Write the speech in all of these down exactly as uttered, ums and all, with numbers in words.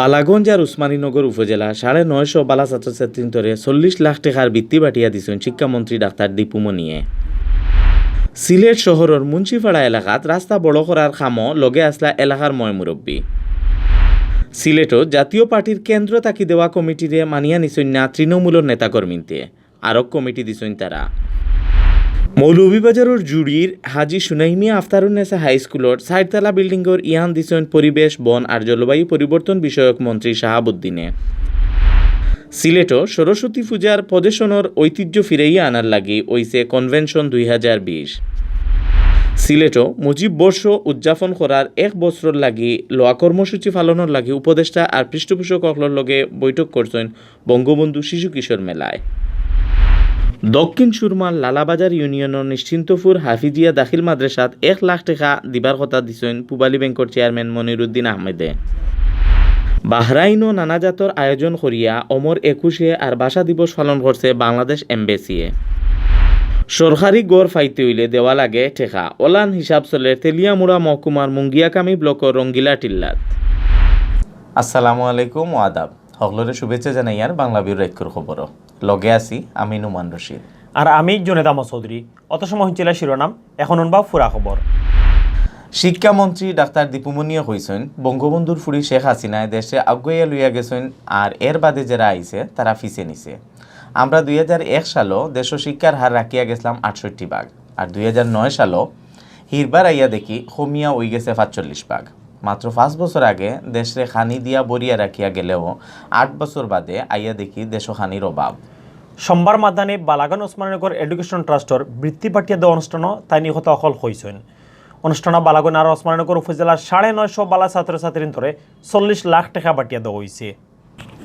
বালাগঞ্জ আর উসমানীনগর উপজেলা সাড়ে নয়শো বালা ছাত্রছাত্রীন্তরে চল্লিশ লাখ টেকার বৃত্তি বাটিয়া দিছইন শিক্ষামন্ত্রী ডাক্তার দীপু মনিয়ে। সিলেট শহরর মুন্সিপাড়া এলাকাত রাস্তা বড় করার কামো লগে আছলা এলাকার ময়-মুরব্বি। সিলেটো জাতীয় পার্টির কেন্দ্র থাকি দেওয়া কমিটিরে মানিয়া নিছইন না তৃণমূলর নেতাকর্মীন্তে। আরক কমিটি দিছইন তারা। মৌলভীবাজারর জুড়ির হাজী সুনাইমিয়া আফতারুন্নেসা হাই স্কুলর চাইরতলা বিল্ডিংর ইয়ান দিছইন পরিবেশ, বন আর জলবায়ু পরিবর্তন বিষয়ক মন্ত্রী শাহাবুদ্দিনে। সিলেটো সরস্বতী পূজার প্রদর্শনর ঐতিহ্য ফিরাইয়া আনার লাগি অইছে কনভেনশন দুই হাজার বিশ। সিলেটো মুজিব বর্ষ উদযাপন করার এক বছরর লাগি লওয়া কর্মসূচি পালনর লাগি উপদেষ্টা আর পৃষ্ঠপোষক অকলর লগে বৈঠক করছইন বঙ্গবন্ধু শিশু কিশোর মেলায়। দক্ষিণ সুরমার লালাবাজার ইউনিয়নর নিশ্চিন্তপুর হাফিজিয়া দাখিল মাদ্রাসাত এক লাখ টেকা দিবার কথা দিছইন পূবালী ব্যাংকর চেয়ারম্যান মনিরুদ্দিন আহমেদে। বাহরাইনও নানা জাতর আয়োজন করিয়া অমর একুশে আর ভাষা দিবস পালন করছে বাংলাদেশ এমবেসিয়ে। সরকারি ঘর পাইতে অইলে দেওয়া লাগে টেকা, অলান হিসাব চলের তেলিয়ামুড়া মহকুমার মুঙ্গিয়াকামি ব্লকর রঙ্গিলা টিল্লাত। আসসালামু আলাইকুম ও আদাব। হকলরে শুভেচ্ছা জানাইয়ার বাংলা ভিউর রাইতকুর খবরও। লগে আছি আমি নোমান রশিদ। আর আমি জুনেদ আহমদ চৌধুরী। অত সময় হুনছিলা শিরোনাম, এখন হুনবা পুরা খবর। শিক্ষামন্ত্রী ডাক্তার দীপু মনিয়ে কইছইন, বঙ্গবন্ধুর ফুড়ি শেখ হাসিনায় দেশে আগুয়াইয়া লইয়া গেছইন, আর এর বাদে যেরা আইছে, তারা ফিছে নিছে। আমরা দুই হাজার এক সালো দেশো শিক্ষার হার রাখিয়া গেছলাম আটষট্টি ভাগ, আর দুই হাজার নয় সালো হিরবার আইয়া দেখি কমিয়া অইগেছে পাঁচচল্লিশ ভাগ। মাত্র পাঁচ বছর আগে দেশরে খানি দিয়া ভরিয়া রাখিয়া গেলেও আট বছর বাদে আইয়া দেখি দেশো খানির অভাব। সোমবার মাদানে বালাগঞ্জ ওসমানীনগর এডুকেশন ট্রাস্টর বৃত্তি বাটিয়া দেওয়া অনুষ্ঠানো তাইন ই কথা অকল কইছইন। অনুষ্ঠানো বালাগঞ্জ আর ওসমানীনগর উপজেলার সাড়ে নয়শো বালা ছাত্রছাত্রীন্তরে চল্লিশ লাখ টেকা বাটিয়া দেওয়া অইছে।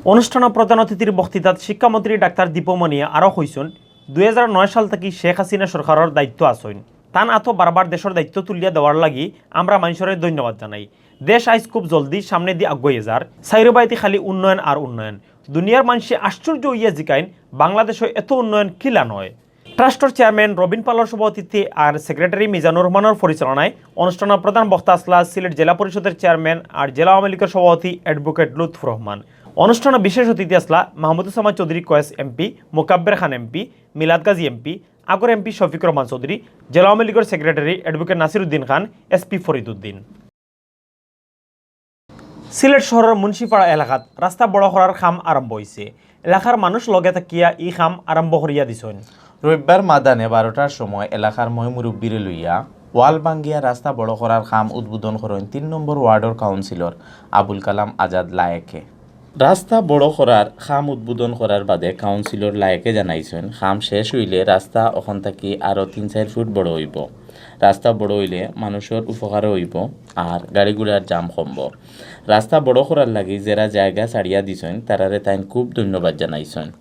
অনুষ্ঠানো প্রধান অতিথির বক্তৃতাত শিক্ষামন্ত্রী ডাক্তার দীপু মনিয়ে আরও কইছইন, দুই হাজার নয় সাল থাকি শেখ হাসিনা সরকারর দায়িত্ব আছইন। তান আতো বারবার দেশর দায়িত্ব তুলিয়া দেওয়ার লাগি আমরা মানষরে ধন্যবাদ জানাই। দেশ আইজ খুব জলদি সামনেদি আগুয়াইয়া যার। চাইরোবায়দি খালি উন্নয়ন আর উন্নয়ন। দুনিয়ার মানষে আশ্চর্য অইয়া জিকাইন, বাংলাদেশো এত উন্নয়ন কিলা নয়? ট্রাস্টর চেয়ারম্যান রবিন পালর সভাপতিত্বে আর সেক্রেটারি মিজানুর রহমানর পরিচালনায় অনুষ্ঠানো প্রধান বক্তা আছলা সিলেট জেলা পরিষদর চেয়ারম্যান আর জেলা আওয়ামী লীগর সভাপতি অ্যাডভোকেট লুৎফুর রহমান। অনুষ্ঠানো বিশেষ অতিথি আছলা মাহমুদুজ্জামান চৌধুরী কয়েস এমপি, মোকাব্বের খান এমপি, মিলাদ গাজী এমপি, আগর এমপি শফিকুর রহমান চৌধুরী, জেলা আওয়ামী লীগর সেক্রেটারি অ্যাডভোকেট নাসির উদ্দিন খান, এসপি ফরিদ উদ্দিন। সিলেট শহরর মুন্সিপাড়া এলাকাত রাস্তা বড় করার কাম আরম্ভ অইছে। এলাকার মানুষ লগে থাকিয়া ই কাম আরম্ভ করিয়া দিছইন। রবিবার মাদানে বারোটার সময় এলাকার ময়-মুরব্বিরে লইয়া ওয়াল ভাঙ্গিয়া রাস্তা বড় করার কাম উদ্বোধন করইন তিন নম্বর ওয়ার্ডর কাউন্সিলর আবুল কালাম আজাদ লায়েকে। রাস্তা বড় করার কাম উদ্বোধন করার বাদে কাউন্সিলর লায়েকে জানাইছইন, কাম শেষ অইলে রাস্তা অখান থাকি আরও তিন চাইর ফুট বড় অইবো। রাস্তা বড় অইলে মানুষর উপকারও অইবো, আর গাড়ি-ঘোড়ার জাম কমবো। রাস্তা বড় করার লাগি যেরা জাগা ছাড়িয়া দিছইন, তারারে তাইন খুব ধন্যবাদ জানাইছইন।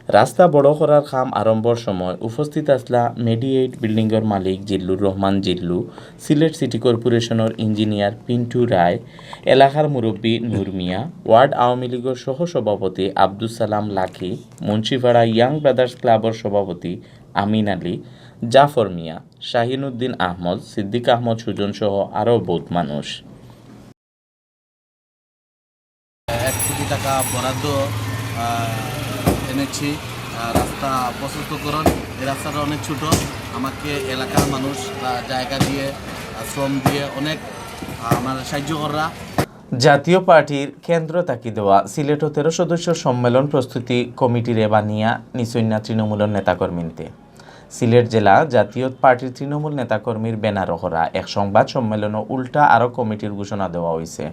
রাস্তা বড় করার কাম আরম্ভর সময় উপস্থিত আছলা মেডিএইট বিল্ডিংর মালিক জিল্লুর রহমান জিল্লু, সিলেট সিটি কর্পোরেশনর ইঞ্জিনিয়ার পিন্টু রায়, এলাকার মুরব্বি নূর মিয়া, ওয়ার্ড আওয়ামী লীগর সহ-সভাপতি আব্দুস সালাম লাকি, মুন্সিপাড়া ইয়াং ব্রাদার্স ক্লাবর সভাপতি আমিন আলী, জাফর মিয়া, শাহিন উদ্দিন আহমদ, সিদ্দিক আহমদ সুজন সহ আরও বহুত মানুষ। এক কোটি টাকা বরাদ্দ, আহ, এনেছি, আহ, রাস্তা প্রশস্তকরণ। এই রাস্তাটা অনেক ছোট, আমাকে এলাকার মানুষ, আহ, জায়গা দিয়ে, আহ, শ্রম দিয়ে অনেক, আহ, আমার সাহায্য কররা। জাতীয় পার্টির কেন্দ্র থাকি দেওয়া সিলেটো তেরো সদস্য সম্মেলন প্রস্তুতি কমিটিরে বানিয়া নিছইন না তৃণমূলর নেতাকর্মীন্তে। সিলেট জেলা জাতীয় পার্টির তৃণমূল নেতাকর্মীর ব্যানারো করা এক সংবাদ সম্মেলনো উল্টা আরো কমিটির ঘোষণা দেওয়া অইছে।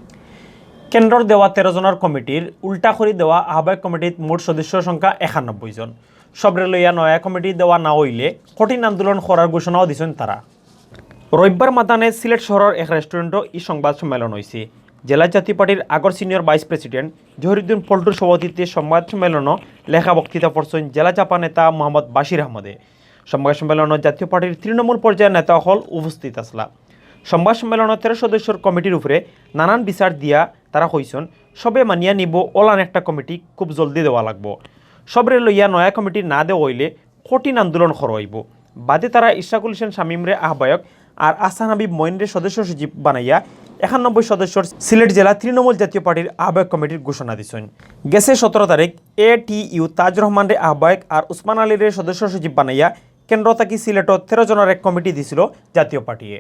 কেন্দ্রর দেওয়া তেরো জনর কমিটির উল্টা করি দেওয়া আহ্বায়ক কমিটিত মোট সদস্য সংখ্যা একানব্বই জন। সবরে লইয়া নয়া কমিটি দেওয়া না অইলে কঠিন আন্দোলন করার ঘোষণাও দিছইন তারা। রবিবার মাদানে সিলেট শহরর এক রেস্টুরেন্টো ই সংবাদ সম্মেলন অইছে। জেলা জাতীয় পার্টির আগর সিনিয়র ভাইস প্রেসিডেন্ট জহিরুদ্দিন পল্টুর সভাপতিত্বে সংবাদ সম্মেলনো লেখা বক্তৃতা পড়ছইন জেলা জাপা নেতা মোহাম্মদ বাশির আহমদে। সংবাদ সম্মেলনো জাতীয় পার্টির তৃণমূল পর্যায়ের নেতা অকল উপস্থিত আছলা। সংবাদ সম্মেলনো তেরো সদস্যর কমিটির উপরে নানান বিচার দিয়া তারা কইছইন, সবে মানিয়া নিবো অলান একটা কমিটি খুব জলদি দেওয়া লাগবো। সবরে লইয়া নয়া কমিটি না দেওয়া অইলে কঠিন আন্দোলন করা অইবো। বাদে তারা ইশরাকুল হোসেন শামীমরে আহ্বায়ক আর আহসান হাবিব মঈনরে সদস্য সচিব বানাইয়া একানব্বই সদস্যর সিলেট জেলা তৃণমূল জাতীয় পার্টির আহ্বায়ক কমিটির ঘোষণা দিছইন। গেছে সতেরো তারিখ এটিইউ তাজ রহমানরে আহ্বায়ক আর উসমান আলীরে সদস্য সচিব বানাইয়া কেন্দ্র থাকি সিলেটও তেরো জনর এক কমিটি দিছিল জাতীয় পার্টিয়ে।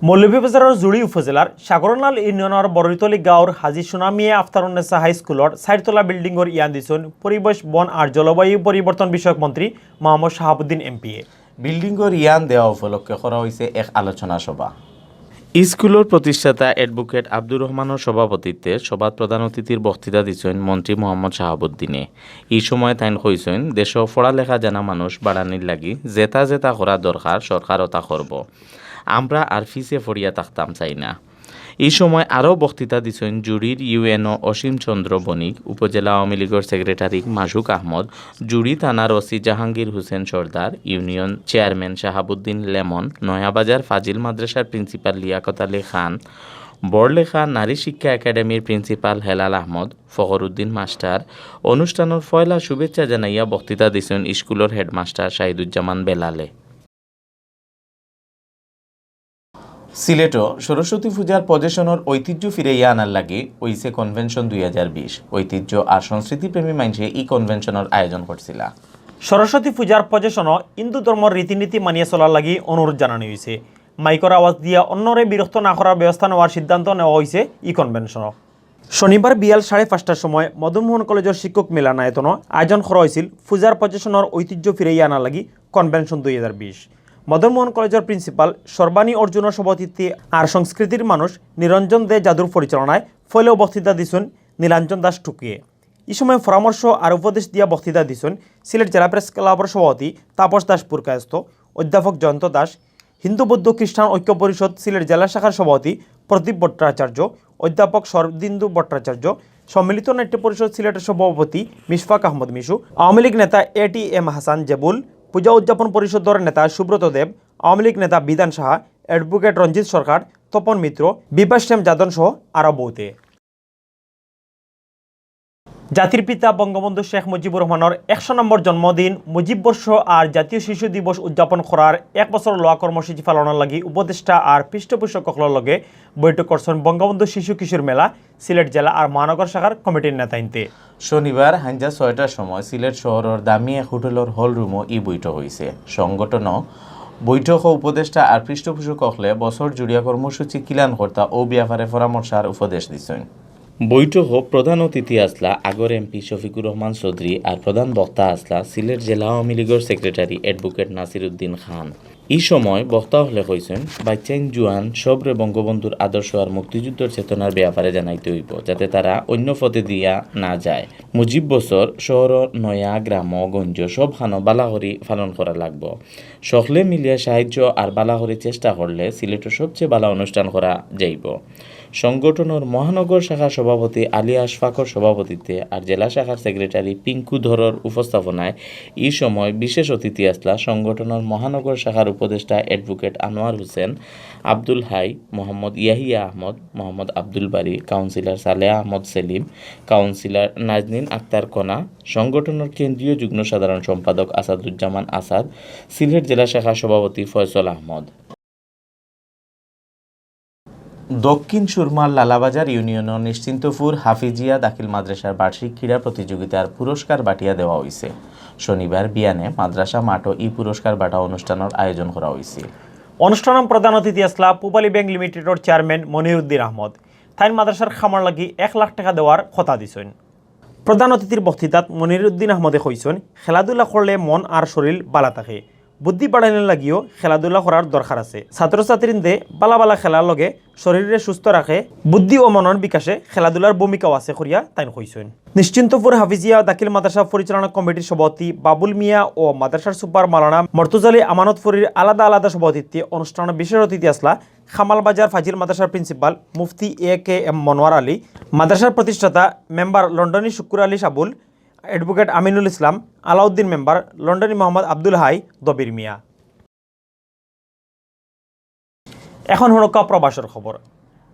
মৌলভীবাজারর জুড়ি উপজেলার সাগরনাল ইউনিয়নর বড়ইতলী গাঁওর হাজি সুনামিয়ে আফতারুন্নেসা হাই স্কুলর চাইরতলা বিল্ডিংর ইয়ান দিছইন পরিবেশ, বন আর জলবায়ু পরিবর্তন বিষয়ক মন্ত্রী মোহাম্মদ শাহাবুদ্দিন এমপিয়ে। বিল্ডিংর ইয়ান দেওয়া উপলক্ষে করা হইছে এক আলোচনা সভা। স্কুলর প্রতিষ্ঠাতা অ্যাডভোকেট আব্দুর রহমানর সভাপতিত্বে সভাত প্রধান অতিথির বক্তৃতা দিছইন মন্ত্রী মোহাম্মদ শাহাবুদ্দিনে। ই সময় তাইন কইছইন, দেশো পড়ালেখা জানা মানুষ বাড়ানির লাগি যেতা যেতা করা দরকার সরকার ওতা করব। আমরা আর পিছে পড়িয়া থাকতাম চাই না। ই সময় আরও বক্তৃতা দিছইন জুড়ির ইউএনও অসীম চন্দ্র বণিক, উপজেলা আওয়ামী লীগর সেক্রেটারি মাসুক আহমদ, জুড়ি থানার ওসি জাহাঙ্গীর হোসেন সর্দার, ইউনিয়ন চেয়ারম্যান শাহাবুদ্দিন লেমন, নয়াবাজার ফাজিল মাদ্রাসার প্রিন্সিপাল লিয়াকত আলী খান, বড়লেখা নারী শিক্ষা একাডেমির প্রিন্সিপাল হেলাল আহমদ, ফখরুদ্দিন মাস্টার। অনুষ্ঠানর পয়লা শুভেচ্ছা জানাইয়া বক্তৃতা দিছইন স্কুলর হেডমাস্টার শাহিদুজ্জামান বেলালে। সিলেটো সরস্বতী পূজার প্রজেশনর ঐতিহ্য ফিরাইয়া আনার লাগি অইছে কনভেনশন দুই হাজার বিশ। ঐতিহ্য আর সংস্কৃতিপ্রেমী মানষে ই কনভেনশনর আয়োজন করছিলা। সরস্বতী পূজার প্রজেশনও হিন্দু ধর্মর রীতিনীতি মানিয়া চলার লাগি অনুরোধ জানানি হইছে। মাইকর আওয়াজ দিয়া অন্যরে বিরক্ত না করার ব্যবস্থা নেওয়ার সিদ্ধান্ত নেওয়া হইছে ই কনভেনশনও। শনিবার বিয়াল সাড়ে পাঁচটার সময় মদনমোহন কলেজর শিক্ষক মিলনায়তনও আয়োজন করা হইছিল পূজার প্রজেশনর ঐতিহ্য ফিরাইয়া আনার লাগি কনভেনশন দুই হাজার বিশ। মদনমোহন কলেজর প্রিন্সিপাল সর্বাণী অর্জুনর সভাপতিত্বে আর সংস্কৃতির মানুষ নিরঞ্জন দে যাদুর পরিচালনায় ফলে বক্তৃতা দিছইন নীলাঞ্জন দাস টুকিয়ে। ই সময় পরামর্শ আর উপদেশ দিয়া বক্তৃতা দিছইন সিলেট জেলা প্রেস ক্লাবর সভাপতি তাপস দাস পুরকায়স্থ, অধ্যাপক জয়ন্ত দাস, হিন্দু বৌদ্ধ খ্রিস্টান ঐক্য পরিষদ সিলেট জেলা শাখার সভাপতি প্রদীপ ভট্টাচার্য, অধ্যাপক শরদিন্দু ভট্টাচার্য, সম্মিলিত নাট্য পরিষদ সিলেটের সভাপতি মিশফাক আহমদ মিশু, আওয়ামী লীগ নেতা এ টি এম হাসান জেবুল, পূজা উদযাপন পরিষদর নেতা সুব্রত দেব, আওয়ামী লীগ নেতা বিধান সাহা, অ্যাডভোকেট রঞ্জিত সরকার, তপন মিত্র, বিভাস শ্যাম যাদন সহ আরও বহুতে। জাতির পিতা বঙ্গবন্ধু শেখ মুজিবুর রহমানর একশো নম্বর জন্মদিন, মুজিব বর্ষ আর জাতীয় শিশু দিবস উদযাপন করার এক বছর লওয়া কর্মসূচি পালনর লাগি উপদেষ্টা আর পৃষ্ঠপোষক অকলর লগে বৈঠক করছইন বঙ্গবন্ধু শিশু কিশোর মেলা, সিলেট জেলা আর মহানগর শাখার কমিটির নেতাইন্তে। শনিবার হাইঞ্জা ছয়টার সময় সিলেট শহরর দামি এক হোটেলর হল রুমো ই বৈঠক হইছে। সংগঠনও বৈঠকো উপদেষ্টা আর পৃষ্ঠপোষক অকলে বছর জুড়িয়া কর্মসূচি কিলান কর্তা ও ব্যাপারে পরামর্শ আর উপদেশ দিছইন। বৈঠকো প্রধান অতিথি আসলা আগর এমপি শফিকুর রহমান চৌধুরী আর প্রধান বক্তা আসলা সিলেট জেলা আওয়ামী লীগর সেক্রেটারি অ্যাডভোকেট নাসির উদ্দিন খান। ই সময় বক্তা হকলে কইছইন, বাইচ্চাইন জুয়ান সবরে বঙ্গবন্ধুর আদর্শ আর মুক্তিযুদ্ধর চেতনার ব্যাপারে জানাইতে হইব, যাতে তারা অন্য পথে দিয়া না যায়। মুজিব বছর শহর, নয়া, গ্রাম, গঞ্জ সব খানো বালা করি পালন করা লাগবো। সকলে মিলিয়া সাহায্য আর বালা করি চেষ্টা করলে সিলেটর সবচেয়ে বালা অনুষ্ঠান করা যাইব। সংগঠনর মহানগর শাখা সভাপতি আলী আশফাকর সভাপতিত্বে আর জেলা শাখার সেক্রেটারি পিঙ্কু ধরর উপস্থাপনায় ই সময় বিশেষ অতিথি আসলা সংগঠনর মহানগর শাখার উপদেষ্টা অ্যাডভোকেট আনোয়ার হোসেন, আব্দুল হাই, মোহাম্মদ ইয়াহিয়া আহমদ, মোহাম্মদ আব্দুল বারী, কাউন্সিলর সালেহ আহমদ সেলিম, কাউন্সিলর নাজনীন আক্তার কণা, সংগঠনর কেন্দ্রীয় যুগ্ম সাধারণ সম্পাদক আসাদুজ্জামান আসাদ, সিলেট জেলা শাখা সভাপতি ফয়সল আহমদ। দক্ষিণ সুরমার লালাবাজার ইউনিয়নর নিশ্চিন্তপুর হাফিজিয়া দাখিল মাদ্রাসার বার্ষিক ক্রীড়া প্রতিযোগিতার পুরস্কার বাটিয়া দেওয়া হইছে। শনিবার বিয়ানে মাদ্রাসা মাঠো ই পুরস্কার বাটা অনুষ্ঠানর আয়োজন করা হইছে। অনুষ্ঠানর প্রধান অতিথি আসলা পূবালী ব্যাংক লিমিটেডর চেয়ারম্যান মনিরুদ্দিন আহমদ। তাইন মাদ্রাসার খামার লাগি এক লাখ টাকা দেওয়ার কথা দিছইন। প্রধান অতিথির বক্তৃতাত মনিরুদ্দিন আহমদে কইছইন, খেলাধুলা করলে মন আর শরীর বালা থাকে। বুদ্ধি বাড়ানির লাগিও খেলাধুলা করার দরকার আছে। ছাত্রছাত্রীদের বালা বালা খেলার লগে শরীরে সুস্থ রাখে, বুদ্ধি ও মনর বিকাশে খেলাধুলার ভূমিকাও আছে করিয়া তাইন কইছইন। নিশ্চিন্তপুর হাফিজিয়া দাখিল মাদ্রাসা পরিচালনা কমিটির সভাপতি বাবুল মিয়া ও মাদ্রাসার সুপার মাওলানা মর্তুজালী আমানতপুরীর আলাদা আলাদা সভাপতিত্বে অনুষ্ঠানে বিশেষ অতিথি আসলা খামালবাজার ফাজিল মাদ্রাসার প্রিন্সিপাল মুফতি এ কে এম মনোয়ার আলী, মাদ্রাসার প্রতিষ্ঠাতা মেম্বার লন্ডনী শুক্কুর আলী সাবুল, অ্যাডভোকেট আমিনুল ইসলাম, আলাউদ্দিন মেম্বার, লন্ডনী মোহাম্মদ আব্দুল হাই, দবির মিয়া। এখন হুনকা প্রবাসর খবর।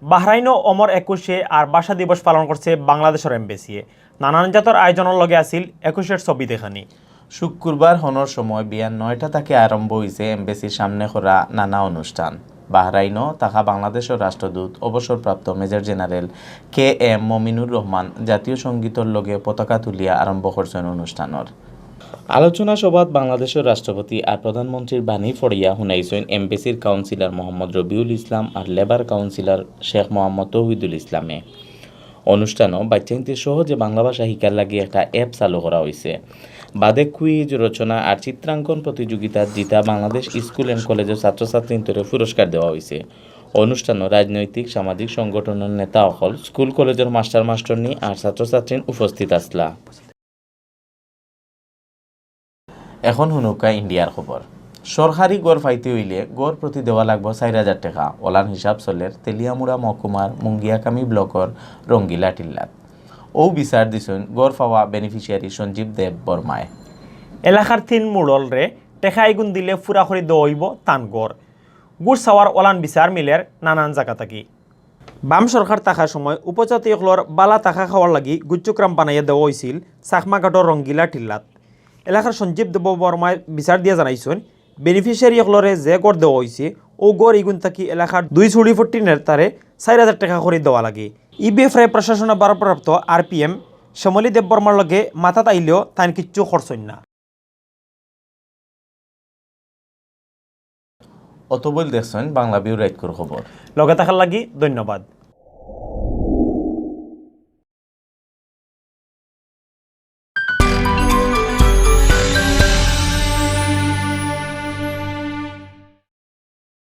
বাহরাইনও অমর একুশে আর ভাষা দিবস পালন করছে বাংলাদেশর এমবেসিয়ে। নানান জাতর আয়োজনর লগে আছিল একুশের ছবি দেখানি। শুক্রবার হনর সময় বিয়ান নয়টা থাকি আরম্ভ হইছে এমবেসির সামনে করা নানা অনুষ্ঠান। বাহরাইনো থাকা বাংলাদেশর রাষ্ট্রদূত অবসরপ্রাপ্ত major general K M Mominur Rahman জাতীয় সঙ্গীতর লগে পতাকা তুলিয়া আরম্ভ করছইন অনুষ্ঠানর। আলোচনা সভাত বাংলাদেশর রাষ্ট্রপতি আর প্রধানমন্ত্রীর বাণী পড়িয়া হুনাইছইন এমবিসির কাউন্সিলর মোহাম্মদ রবিউল ইসলাম আর লেবার কাউন্সিলর শেখ মোহাম্মদ তৌহিদুল ইসলামে। অনুষ্ঠানো বাচ্চাইন্তে সহজে বাংলা ভাষা শিকার লাগি একটা অ্যাপ চালু করা অইছে। বাদে কুইজ, রচনা আর চিত্রাঙ্কন প্রতিযোগিতাত জিতা বাংলাদেশ স্কুল অ্যান্ড কলেজর ছাত্রছাত্রীন্তরে পুরস্কার দেওয়া অইছে। অনুষ্ঠানো রাজনৈতিক সামাজিক সংগঠনর নেতা অকল, স্কুল কলেজর মাস্টার মাস্টরনি আর ছাত্রছাত্রীন উপস্থিত আছলা। এখন হুনুক্কা ইন্ডিয়ার খবর। সরকারি ঘর পাইতে অইলে ঘর প্রতি দেওয়া লাগবো চাইর হাজার টেকা। অলান হিসাব চলের তেলিয়ামুড়া মহকুমার মুঙ্গিয়াকামি ব্লকর রঙ্গিলা টিল্লাত। অউ বিচার দিছইন ঘর পাওয়া বেনিফিশিয়ারি সঞ্জীব দেব বর্মায়। এলাকার তিন মুড়লরে টেকা ইগুন দিলে পুরা করি দেওয়া অইবো তান ঘর। ঘুষ চাওয়ার অলান বিচার মিলের নানান জাগা থাকি। বাম সরকার থাকার সময় উপজাতি অকলর বালা থাকা খাওয়ার লাগি গুচ্ছগ্রাম বানাইয়া দেওয়া অইছিল চাকমাঘাটর রঙ্গিলা টিল্লাত। এলাকার সঞ্জীব দেব বর্মায় বিচার দিয়া জানাইছইন, বেনিফিশিয়ারি অকলরে যে ঘর দেওয়া অইছে, অউ ঘর ইগুন থাকি এলাকার দুই চুড়িপট্টি নেতারে চাইর হাজার টেকা করি দেওয়া লাগে। ই ব্যাপারে প্রশাসনর ভারপ্রাপ্ত আরপিএম শ্যামলী দেব বর্মার লগে মাতাত আইলেও তাইন কিচ্ছু করছইন না। অতবইল দেখছইন বাংলা ভিউ রাইতকুর খবর। লগে থাকার লাগি ধন্যবাদ।